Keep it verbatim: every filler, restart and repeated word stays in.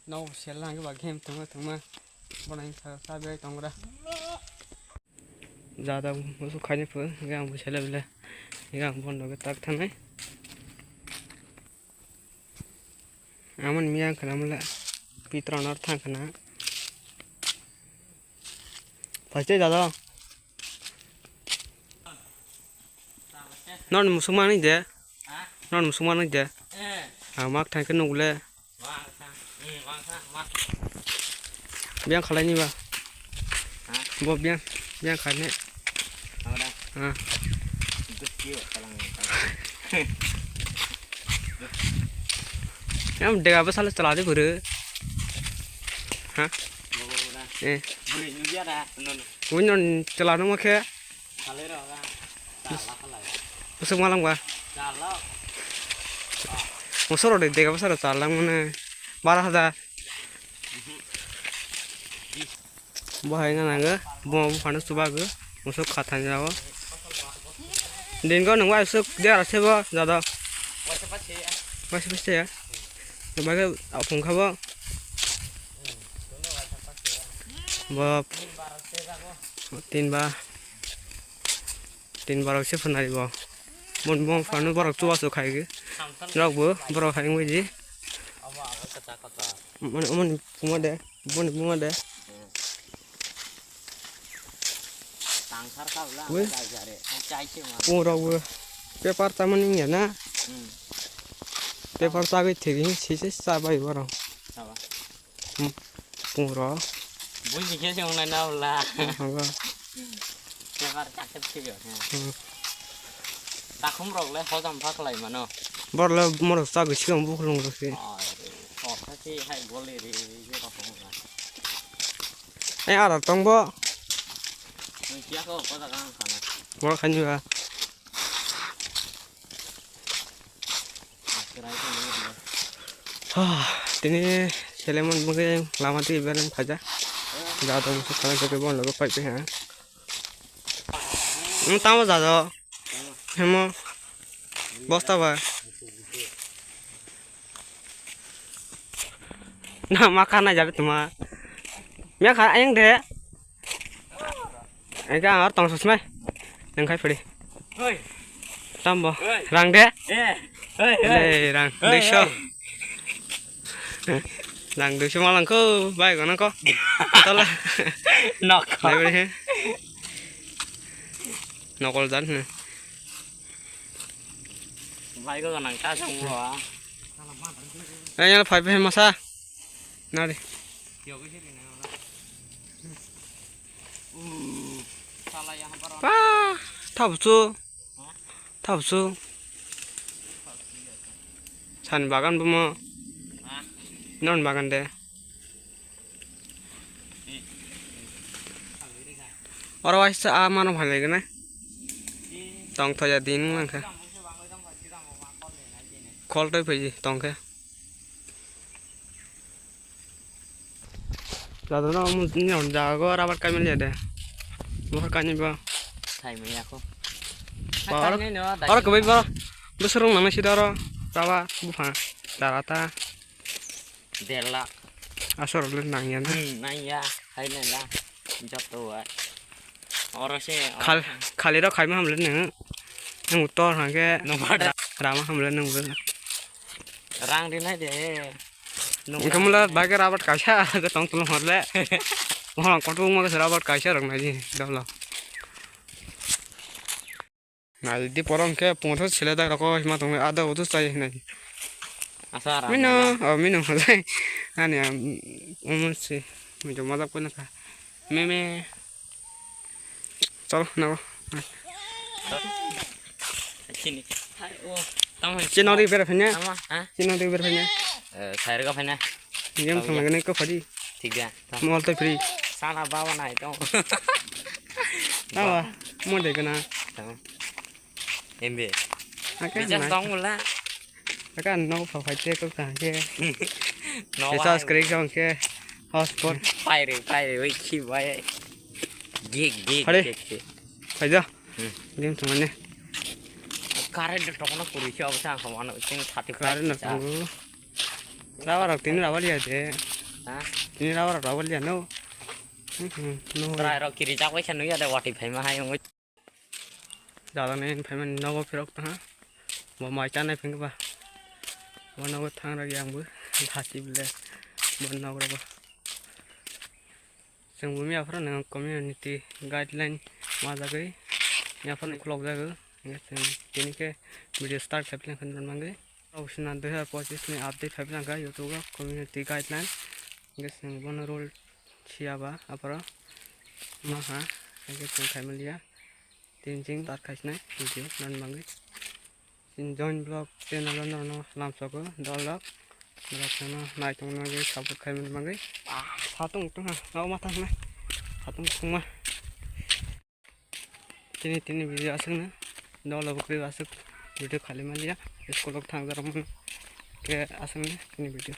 Nok sel lang ba game tongma tongma. Bono sa sa bai tongra. Jada musu khaini phu, gang bu sele bele. Gang bondo ke tak thanai. Aman miyang khana mula. Pitron or thang khana. Phaste jada. Non musuk manwi de. Non musuk manwi de. Ang mak thangkhe nukle. Biyang khalai ni ba. Bo biyang, biyang khaine. Ah. Yang dega ba sala chala de guru. Ha? Eh. Win non chala no ma khe. Musuk malang ba. Musoro de dega bwsaro challang mane. Bara hajar. Bo hai na nango. Bo bo phano chubago. Musuk khathang jago. Dingo nungwa usuk de arase bo jado. Waisa passe ya. Baga apung khabo. Bo tin ba. Tin borok se phanari bo. Bon bon phano borok chubachu khai ge. Rok bo borok hai wngwi di. Mani mani puma de. Boni puma de. Ui. Pung rok bo. Paper chamani wngya na. Paper chagwi thwgwi sise chabai borok. Pungro. Buini khe se wngnai na wla. Hango. Bemar chakhe thwiyo. Takhum rok le hojam pha khlai mano. Bor le morok chagwi sigang bukhulung rok se. Ai, ortha se hai goli ri ri je rok wngla. Ai ara tong bo. Nung kiya ko ko jaga ang khana. Bor khani ba. Tini selemon bwkhe lama twi beleng khaja. Ja tong bwkhe khalai khe bon logo pai khe ha. Nwng tamo jajo. Hemo. Bosta ba. Na ma kha nai jabe tuma. Mia kha ayang de. Engka ang ar tong sosmai. Nang khai phiri. Oi. Tambo. Oi. Rang de. Eh. Oi, oi. Le rang. Oi, duiso. Oi. Rang duiso malang ko. Bai gana ko. Tola. Nok. Bai bai he. Nokol jan he. Bai ko nang ta song wa. Ai nyala phai phai masa. Nari. Pa, thabusu. Thabusu. San bagan bomo. Non bagan de. Oro waisa a mano phalai gana. Tong thoya din wngkha. Khol toi phaji tongkhe. Jadona omo ni on jago rabar kaimil ya de. Mohor kani ba. Sai me yako. Ba, oro, oro kwbai ba. Bwswrwng nangna sida oro. Raba bupha. Darata. Dela. Asor le nangya na. Hmm, nangya. Hai nela. Joto wa. Oro se. Khal-, khali rok khaima hamle nang. Nang utor hangke. Nang bada. Rama hamle nang. Rang rinai de. Nung engkhe mula bai khe rabat kaisa, khe tong tong horle. Mohor kotor wngma khe rabat kaisa rok nai di, dolo. Nai di poro hwnkhe pungo sele dak rok hima tong ada utus chai hinai. Asa ra. Mino, oh, mino hole. Ani am, um, si, mino mazak pun kha. Meme. Chalo, nago. Sini. Hai, o. Tamo hai. Chino di ber phanya. Tamo, ha? Chino di ber phanya. Eh, sai rega phanya. Game thang lagane ko phadi. Thik da. Mol to free. Sana baba nai to. Tamo, mo de kana. Tamo. Embe. Aka bisa na. Tong mula. Aka no pha phai te ko ka ke. No. Bisa screen song ke. Hotspot. Pai re, pai re, oi khi bai. Gig, gig, hare. Gig, gig. Phai da. Hmm. Game thang ne. Current to kono kuri khe obo sa ko mano tin thirty five. Current na sa. Rabar rok tini rabar ya de. Tini raba raba liya no. Trai rok kiri jak bai khe nugya de watwi phaima hai wngwi. Jalani phaimani nogo phirok tongha. Bo mai chanai phingba. Bo nogo thang rok yang bo. Thasi bile. Bo nogo rok. Chwng bo miya phoro nang community guideline ma jagwi. Miya phoro khulok jago. Tini khe video start khai phileng khan mangwi. Obwswna dui hazar pochis ni update phai philangkha YouTube o community guideline. Hingke chwng bono rule siyaba aphoro maha hingke chwng khai manliya. Tini chwng tar khai sinai video nani bagwi. Chini join vlog channel o norokno lamsogo dol rok. Norok chwngno naitok nai support khai mani bagwi. Satung tongha nokma thangna satung thungma. Tini tini video aswkno dolo bwkrwi aswk video khali manliya. School o thangjakrokmani khe aswkno tini video.